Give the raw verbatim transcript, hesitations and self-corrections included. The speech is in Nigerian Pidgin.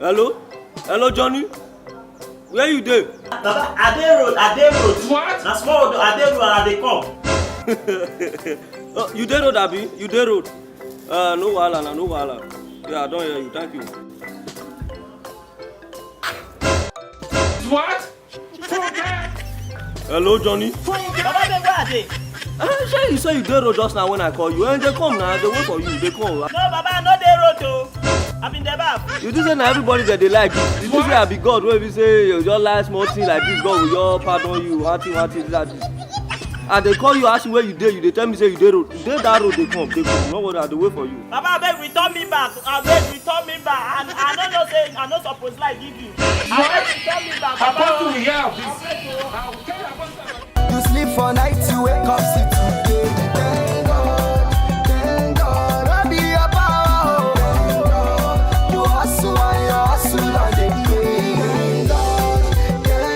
Hello? Hello, Johnny? Where you dey? Baba, I dey road, I dey road. What? Na small road, I dey road, I dey come. Oh, you dey road, abi? You dey road? Uh, no wahala na, no wahala. Yeah, I don hear you. Thank you. What? Hello, Johnny. Baba, dey where I dey? Uh, shey you say you dey road just now when I call you? Eh, dey come now, dey wait for you, dey come. No, Baba, I no dey road o. I bin dey baff. You think say na everybody that dey like you? You think say I be God wey be say you just like small thing like this, God will just pardon you, one thing, one thing, this and this? I dey call you, ask you where you dey, you dey tell me say you dey road. You dey that road, dey come, dey come. No worry, I dey wait for you. Baba, abeg return me back. Abeg return me back. I, I no know say I no suppose lie give you. Abeg return me back, Baba. Apostle, we hear of this. I will tell Apostle. You sleep for night, you wake up, sit